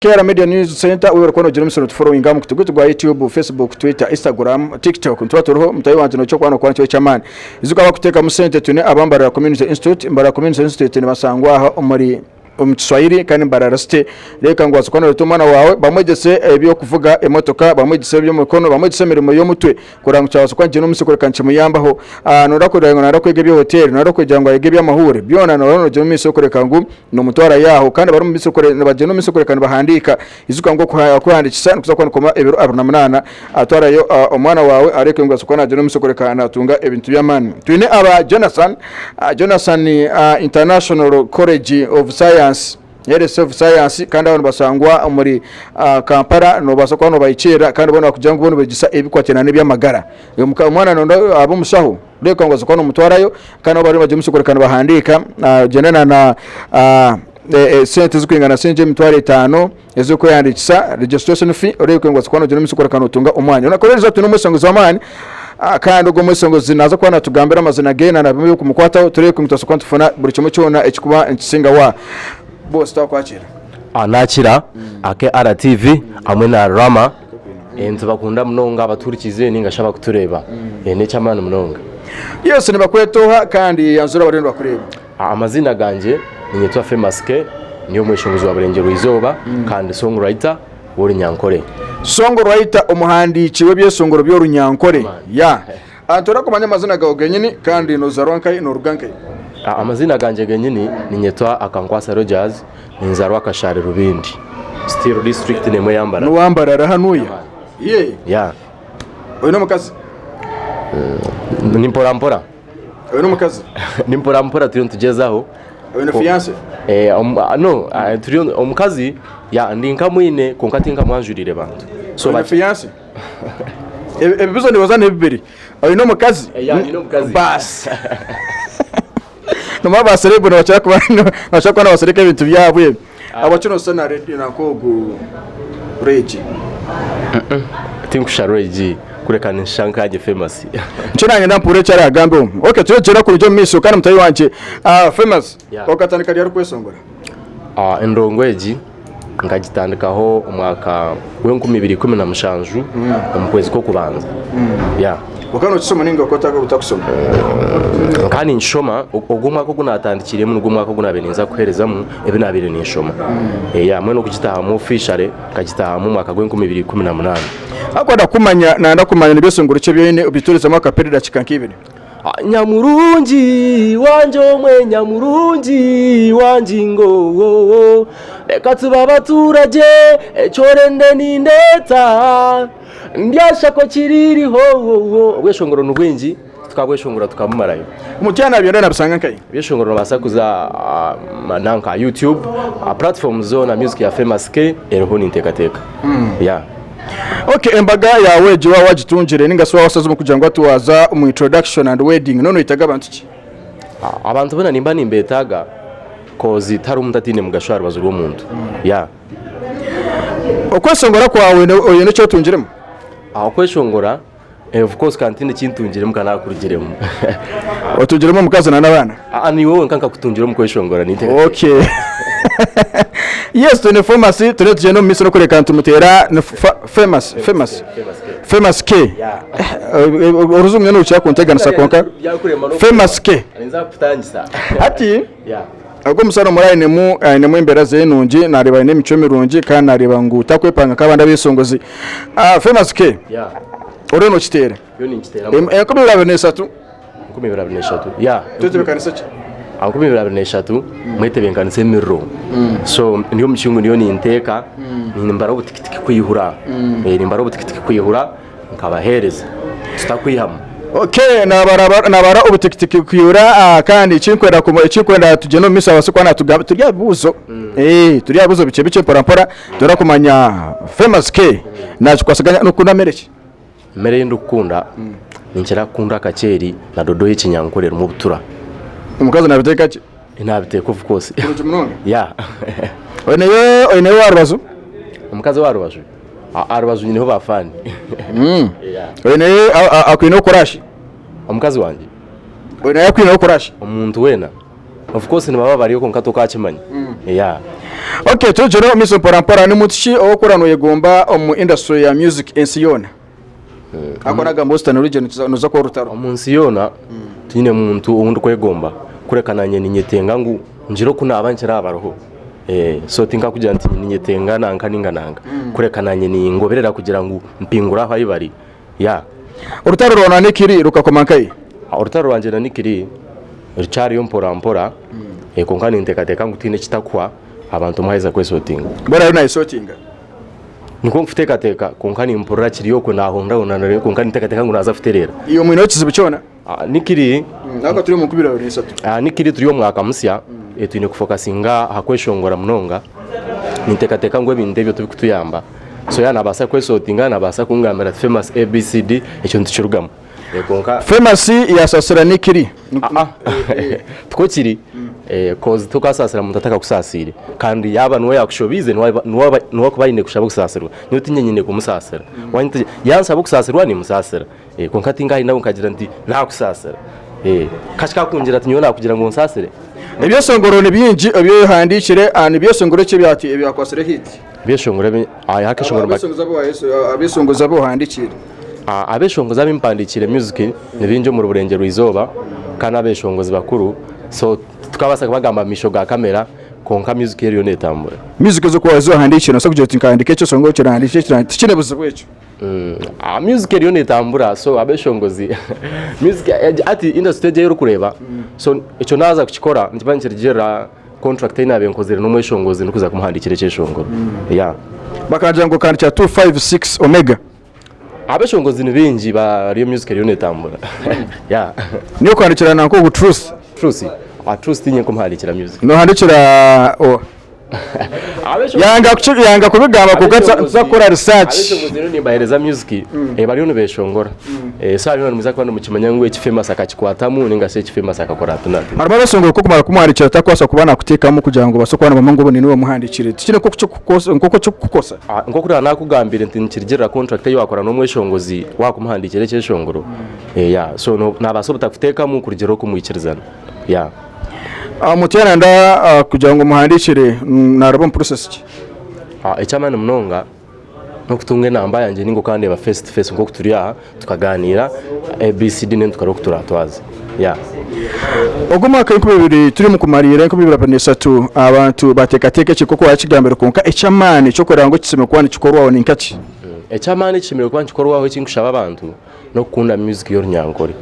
KR Media News Center webare kuba nogira omugisha notufollowinga aha mukutu gwaitu gwa YouTube, Facebook, Twitter, Instagram, TikTok nituba turiho mutahi wangye nokya okuba nokora nikyo eky'amaani. Ijuka abakuteekamu sente twine aba Mbarara Community Institute, Mbarara Community Institute nibashangwa aha omuri omu Kiswahili kandi Mbarara City. Reeka ngu waza kuba noreeta omwana waawe bamwegyese eby'okuvuga emotoka, bamwegyese eby'emikono, bamwegyese emirimo y'omutwe kureba ngu kyabaasa kuba nikigyenda omu maisho kureka nikimuyambaho. Noyenda kureba ngu nayenda kwega eby'ehoteeri, noyenda kugira ngu ayege eby'amahuure, byona nooba nogyenda omu maisho kureka ngu Nomutwara yaaho kandi abari omu maisho kure nibagyenda omu maisho kureka nibahandiika. Ijuka ngu okuhandiikisa nikuza kuba nikukoma ebiro 28. Twarayo omwana waawe areeke ngu abaase kuba nagyenda omu maisho kureka natunga ebintu by'amaani. Twine aba Jonathan, Jonathan International College of Science, Health of Science kandi aba nibashangwa omuri Kampala nobaasa kuba nobahikiirira kandi bo nibakugira ngu bo nibegyesa ebikwatiraine n'eby'amagara. Omwana noyenda abe omushaho? Reeka ngu kuba nomutwarayo kandi nabo bariyo nibagyemusa kureka nibahandiika ogyende na na sente zirikwingana siringi emitwaro etaano ez'okwehandiikisa registration fee oreebe ngu kuba nogyenda omu maisho kureka notunga omwanya. Orunaku rw'erizooba twine omweshongozi w'amaani kandi ogwo omweshongozi naaza kuba natugambira amazina ge na bimwe ebirikumukwataho tureebe ku nitubaasa kuba nitufuna buri kimwe kyona ekirikuba nikisinga wa bosi twakwakira. Nakira KRTV hamwe na Rama. Nitubakunda munonga abatuhurikiize ninga shi abakutureeba. N'eky'amaani munonga. Yes, nibakweta oha kandi yanzura abariyo nibakureeba. Amaziina gangye ninyetwa Famous K, ndi omweshongozi wa Burengyerwa Izooba kandi songwriter w'Orunyankore. Songwriter omuhandiiki w'ebyeshongoro by'Orunyankore. Yeah. Nitwenda kumanya amazina gaawe genyini kandi nozaarwa nkahi noruga nkahi? Amaziina gangye genyini ninyetwa Akankwasa Rogers, Ninzaarwa Kashaari Rubindi. Still district n'emwe ya Mbarara. N'owa Mbarara hanuya? Yee. Yeah. Oine omukazi? Ni mpora mpora. Oine omukazi? Ni mpora mpora turiyo nitugyezaho. Oine fiance? Eh, um, ah, no, ah, turiyo omukazi ya ndi nkamwine kwonka tinkamwanjuriire bantu. So Oine fiance? Ebibuzo nibaza n'ebibiri. Oine omukazi? Yeah, nyine omukazi. Baasi. Nomanya ba celeb nibakira kuba nibakira kuba nibasereka ebintu byabo ebi. Habwaki noshusha na Red na nk'ogu Regi? Tinkushusha Regi kureka ninshusha nkangye Famous. Nikyo nanyenda mpurire eki aragambeho. Okay turiyo nitugyenda kurugya omu maisho kandi mutahi wangye ah, Famous Yeah. okatandika ryari kweshongora? Ah, endongo egi nkagitandikaho omwaka gw'enkumi ibiri ikumi na mushanju omu kwezi kw'okubanza. Yeah. Okaba nokishoma ninga okaba otakushoma? Nkaba ninkishoma, ogwo omwaka ogu naatandikiremu nigwo omwaka ogu naabaire ninza kuheerezamu ebi naabaire ninshoma. Yeah, mbwenu okugitaahamu officially nkagitaahamu omwaka gw'enkumi ibiri ikumi na munaana. Ahakuba ndakumanya, nanda kumanya n'ebyeshongoro ki ebi oine obituurizemu akapera edakiika nk'ibiri. Nyamurungi wangye omwe nyamurungi wangye ingo Reka tube abaturagye ekyorende nindeeta Ndyashako kiririho Obweshongoro ni bwingi tukabweshongora tukabumarayo. Omuntu yaaba nabyenda nabishanga nkahi? Ebyeshongoro nobaasa kuza nanka aha YouTube, aha platforms zoona music ya Famous K eriho ninteekateeka. Yeah. Ok embaga yaawe egyo waaba wagitungire ninga shi waaba washaziremu kugira ngu hati waaza omu introduction and wedding noona noyetaga abantu ki? Abantu boona nimba nimbetaaga coz tihariho omuntu ataine mugasho aha rubaju rw'omuntu. Yeah. Okweshongora kwawe oine eki otungiremu? Okweshongora of course ka ntiine eki ntungiremu ka naakurugiremu. Otungiremu omukazi na n'abaana? Aa niiwe wenka nkakutungira omu kweshongora ninteekateeka. Okay. Yes twine Famous turiyo tugyenda omu maisho n'okureka nitumuteera ni Famous Famous Famous K. Orujungu nyowe nirukira kunteganisa kwonka Famous K. Hati Ogu omushaija omuri ainemu ainemu embeera ze nungi, naareeba aine emicwe mirungi kandi naareeba ngu takwepanga nk'abandi abeeshongozi. Ah, Famous K, Yeah. oriyo nookiteera? Yo ninkiteera Em- Enkumi ibiri abiri n'eshatu 2023. Yeah. twetebeekanisa ki? Aha 2023 mwetebeekanisa emiriro. So ndi omu kiyungu ndiyo ninteeka, nimbara obutikitiki kwihura. Eh, nimbara obutikitiki kwihura. Nkabaheereza tutakwihamu. Okay, nabara nabara obutikitiki kwihura ah, kandi ekinkwenda kumu ekinkwenda tugyende omu maisho abaase kuba natugamba turi aha bibuuzo eh, turi aha bibuuzo bikye bikye mpora mpora tora kumanya Famous K nakikwasaganya nokunda mere ki? Emere ei ndikukunda ninkira kukunda akaceeri na dodo y'ekinyankore erimu obutura. Omukazi nabiteeka gye? Nabiteeka of course. Kurungi munonga? Yeah. Oineyo oineyo owa rubaju? Omukazi owa rubaju? Aha rubaju nyineho ba faani. Oineyo akwineho kurashi? Omukazi wangye? Oineyo akwineho kurashi? Omuntu weena. Of course nibaba bariyo kwonka tokakimanya. Yeah. Okay, turugire omu maisho mpora mpora, ni muntu ki ou orikuhurira noyegomba omu industry ya music ensi yoona? Ahakuba nagamba Western region nikiza kuba orutaro. Omu nsi yoona tihaine muntu ou ndikwegomba kureka nanye ninyetenga ngu ngire oku naaba nkirabariho. So tinkakugira nti ninyetenga nanka ninga nanka kureka nanye ningoberera kugira ngu mpingure ahu ahi bari. Yeah. Orutaro rwawe na Nick Lee rukakoma nkahi? Orutaro rwangye na Nick Lee rukyariyo mpora mpora kwonka ninteekateeka ngu tihaine ekitakuhwa abantu mwaheza kwesotinga. Mbwenu ariyo nayesotinga? Nikwo nkuteekateeka kwonka nimpurira kiri okwe naahondahonda kwonka ninteekateeka ngu naaza kutereera. Iwe omwineho ekizibu kyona? Nick Lee Ahabw'okuba turi omu 2023. Nick Lee turi omu mwaka musya twine kufokasinga aha kweshongora munonga. Ninteekateeka ngu ebintu ebyo tibikutuyamba. So yaaba naabaasa kwesotinga naabaasa kungambira ati Famous ABCD ekyo nitukirugamu. Kwonka. Famous yaasaasira Nick Lee. Tikwo kiri coz tokasaasira muntu atakakusaasiire kandi yaaba niwe yaakushobiize niwe akuba aine kushaba okusaasirwa. Nyowe tiinye nyine kumusaasira. Yaanshaba okusaasirwa nimusaasira. Kwonka tinkaahari nawe nkagira nti, Naakusaasira. Ka kikakungira ati, Nyowe naakugira ngu onsaasire? Ebyeshongoro ni bingi ebi ohandiikire, ni byeshongoro ki ebyakwatsire hit? Ebyeshongoro ebi hariho akeshongoro Abeshongozi abu ohandikiire. Abeshongozi abu mpandikiire music ni baingi omuri Burengyerwa Izooba kandi n'abeshongozi bakuru so titukabaasa kubagamba omu maisho ga kamera kwonka music eriyo netambura. Music ezi ohandiikire nobaasa kugira oti nkahandiika ekyeshongoro eki nahandiika eki tikiine buzibu ekyo. Music eriyo netambura so abeshongozi music hati industry egi ei orikureeba so ekyo naaza kukikora nikiba nikirugiirira contract ei naabaire nkozire n'omweshongozi ndikuza kumuhandiikira ekyeshongoro yeah. Bakangira ngu okandikira 256 Omega. Abeshongozi ni baingi bariyo music eriyo netambura yeah. Niiwe okandikira nanka ogu Truth? Truth? Truth tiinye nkumuhandiikira music. Nohandikira oha? Yanga kuki- yanga kubigamba kwonka tuza tuza kukora research. Abeshongozi rero nimbahereza music eh, bariyo nibeshongora Eh, so hariho nimuza kuba nimukimanya ngu eki Famous akakikwatamu ninga shi eki Famous akakora ati nati. Harimu abeshongoro ku okumara kumuhandikira otakubaasa kuba nakuteekamu kugira ngu obaase kuba nobamanya ngu obu niiwe wamuhandikire. Tikiri nk'oku kikukosa nk'oku kikukukosa. Ah, Nk'oku naba nakugambire nti nikirugirira contract ei wakora n'omweshongozi wakumuhandikira ekyeshongoro Eh, yeah. So no- nabaasa obutakuteekamu kurugiirira oku mwikirizana yeah. Omuntu yaaba nayenda kugira ngu omuhandiikire naaraba omu process ki? Eky'amaani munonga n'okutunga enamba yangye ninga okandeeba face to face nk'oku turi aha tukaganiira ABCD then tukareeba oku turatwaze. Yeah. Ogu omwaka 2000 turimu kumariira 2023 abantu bateekateeka eki nk'oku waakigambire kwonka eky'amaani eky'okureeba ngu ekishemereire kuba nikikorwaho ni nkaki? Eky'amaani ekishemereire kuba nikikorwaho eki nkushaba abantu n'okukunda music y'orunyankore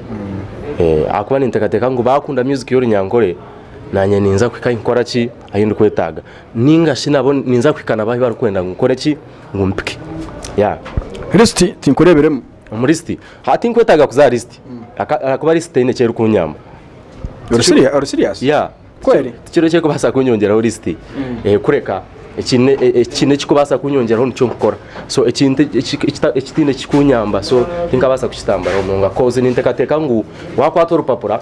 ahakuba ninteekateeka ngu baakunda music y'orunyankore naanye ninza kuhika ahi nkukora ki ahi ndikwetaaga ninga shi nabo ninza kuhika nabo ahi barikwenda ngu nkore ki ngu mpike yeah. Lisiti tinkureebiremu. Omu lisiti ha tinkwetaaga kuza aha lisiti ahakuba lisiti teine eki erikunyamba. Ori serious? Yeah. Kweri? Tikiriho ekirikubaasa kunyongyeraho lisiti kureka ekiine ekirikubaasa kunyongyeraho nikyo nkukora. So ekintu ekitaine ekirikunyamba so tinkabaasa kukitamburaho munonga coz ninteekateeka ngu waakwata orupapura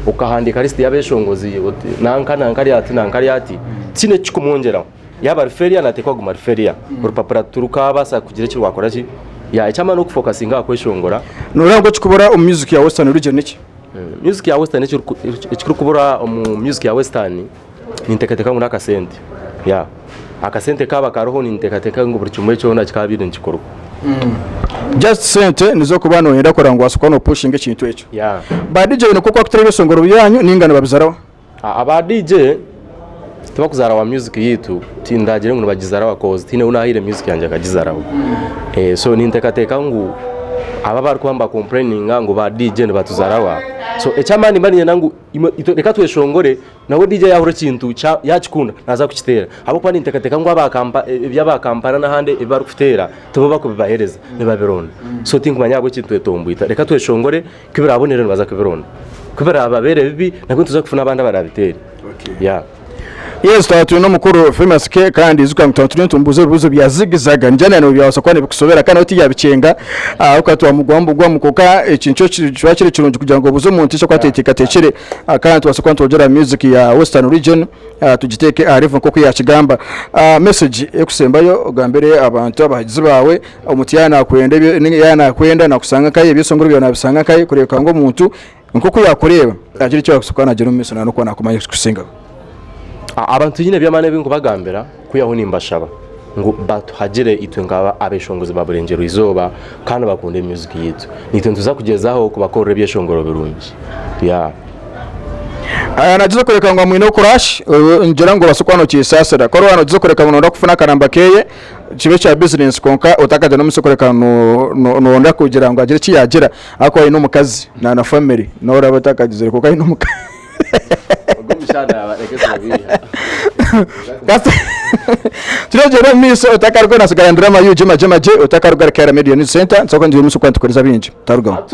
okahandiika lisiti y'abeshongozi oti nanka nanka ari ati nanka ari ati tikiine ekirikumwongyeraho. Yaaba ari failure naateekwa kuguma ari failure. Orupapura tirukabaasa kugira eki rwakora ki? Yeah eky'amaani n'okufokasinga aha kweshongora. Nooreeba ngu ekirikubura omu music ya Western Region niki? Music ya western ekirikubura omu music ya western ninteekateeka ngu n'akasente yeah akasente kaaba kariho ninteekateeka ngu buri kimwe kyona kikaabaire nikikorwa. Just sente nizo orikuba noyenda kureba ngu wabaasa kuba nopushinga ekintu ekyo. Yeah. Ba DJ nikwo kwakutera ebyeshongoro byanyu ninga nibabizaraho? Aba DJ tibakuzaara wa music yaitu tindagire ngu nibagizarawa coz tihaine ou nahaire music yangye akagizaraho so ninteekateeka ngu abo abarikuba niba complaininga ngu ba DJ nibatuzarawa so eky'amaani nimba niinyenda ngu itwe reka tweshongore nawe DJ yaahurira ekintu yaakikunda naaza kukiteera ahabw'okuba ninteekateeka ngu eby'aba Kampala n'ahandi ebi barikuteera tibo barikubibaheereza nibabironda so tinkumanya ahabw'enki nitwetomboita reka tweshongore. Ku biraabonere nibaza kubironda. Ku biraababeere bibi, nabwo nituza kufuna abandi abaraabiteere. Yeah. Yes, twaba twine omukuru Famous K kandi ijuka ngu twaba turiyo nitumubuuza ebibuuzo bya zigizaga nigira ngu byabaasa kuba nibikusobera kandi nawe tiyabikyenga ahabw'okuba twamugwamu bugwamu kwonka eki nikyo kiba kiri kirungi kugira ngu obuuze omuntu eki arikuba ateekateekire kandi tubaase kuba nitwongyera aha music ya Western Region. Tugiteeke aha level nk'oku yaakigamba. Message erikusembayo ogambire abantu abahagizi baawe omuntu yaaba nakwenda yaaba nakwenda nakusanga nkahi ebyeshongoro byawe nabisanga nkahi kureebeka ngu omuntu nk'oku yaakureeba Agire eki arikubaasa kuba naagira omu maisho n'okuba naakumanya ekirikusingaho. Abantu tihaine eby'amaani ebi nkubagambira kwihaho nimbashaba ngu batuhagire itwe nka abeshongozi ba Burengyerwa Izooba kandi bakunde music yaitu. Naitwe nituza kugyezaho kubakorera ebyeshongoro birungi. Yeah. Nagiza kureka ngu amwine crush ngira ngu obase kuba nokisaasira. Ku oriba nogiza kureka ngu noyenda kufuna akaramba keye kibe ekya bizinesi kwonka otakagyenda omu maisho kureka noyenda kugira ngu agire eki yagira ahakuba aine omukazi na na family nobu oraabe otakagizire kwonka aine omukazi. Ogwo omushaija yaaba areke kubiiha. Turegyere omu maisho otakarugaho nasigara ndi Rama UG magye magye otakaruga ahari Kaira Media News Centre nituza kuba nitugira omu maisho kuba nitukuhereza bingi. Otarugaho.